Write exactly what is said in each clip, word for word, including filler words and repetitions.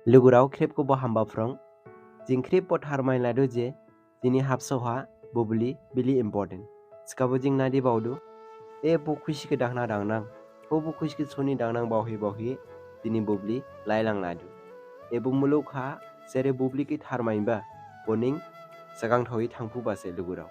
Lugurao khrip khebo hamba phrang. Jing khrip bo tharmai ladu je, jini habsao ha bubli bili important. Thikhabo jing nadi baodu, ebo khusi khe dakhna dangnang, obo khusi khe soni dangnang baohi baohi jini bubli lailang ladu. Ebo muluk ha sere bubli khe tharmaiba, bo ning sagang thaohi thangphuba se lugurao.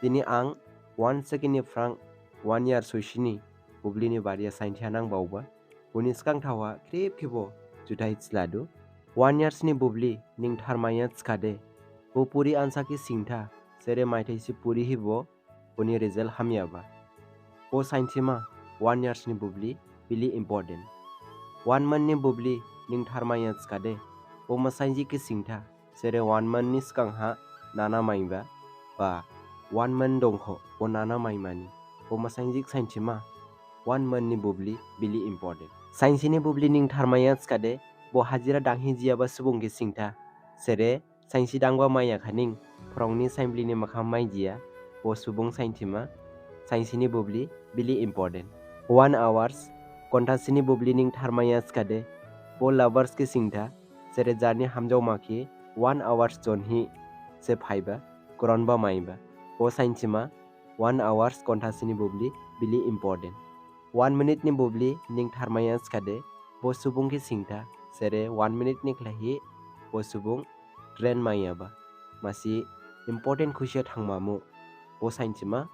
Dini ang one second ni phrang one year soisini bubli ni bariya sainthi nang baoba. Boni sagang thaoha khrip khebo juthai thiladu. One years ni bubli ning tharmaiya thikhade, bo puri ansa khe singtha, sere maithai si puri hibo boni result hamyaba. Bo sainthima one years ni bubli bili important. One month ni bubli ning tharmaiya thikhade, bo masainjik khe singtha, sere one month ni sagang ha nana maiba, ba one month dongkho bo nana maimani, bo masainjik sainthima one month ni bubli bili important. Sainsi ni bubli ning tharmaiya thikhade, bo hajira danghi jiyaba subung khe singtha, sere sainsi dangba maiya khaning, phrong ni sainbli ni makham mai jiya, bo subung sainthima, sainsi ni bubli bili important. One hours, gonthasi ni bubli ning tharmaiya thikhade, bo lovers khe singtha, sere jarni hamjaoma khe one hours jonhi se phaiba, goronba maiba, bo sainthima, one hours gonthasi ni bubli bili important. One minute ni bubli ning tharmaiya thikhade, bo subung khe singtha, sere one minute ni khlaihi bo subung train maiyaba. Masi important khusi ha thangmamu, bo sainthima,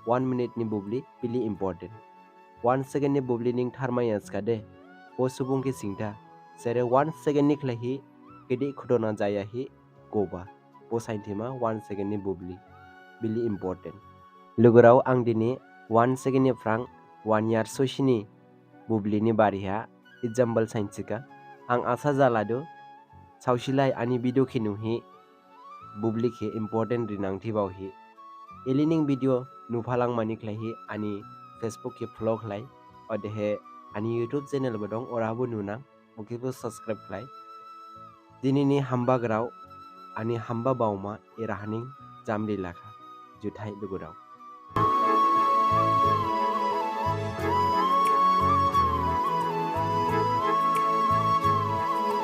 one minute ni bubli bili important. One second ni bubli ning tharmaiya thikhade, bo subung khe singtha, sere one second ni khlaihi gede khudona jayahi goba, bo sainthima one second ni bubli bili important. Lugurao, ang dini one second ni phrang one year soisini bubli ni bariha example sainthikha. Ang asa jaladu, saosilai ani video khe nuhi bubli khe important rinangthi baohi. Elei ning video nuphalangmani khlaihi ani Facebook khe follow khlai, odehe ani YouTube channel bo dong, orabo nunang, bo khebo subscribe khlai. Dinini hamba grao, ani hamba baoma eraha ning jamri lakha. Juthai lugurao.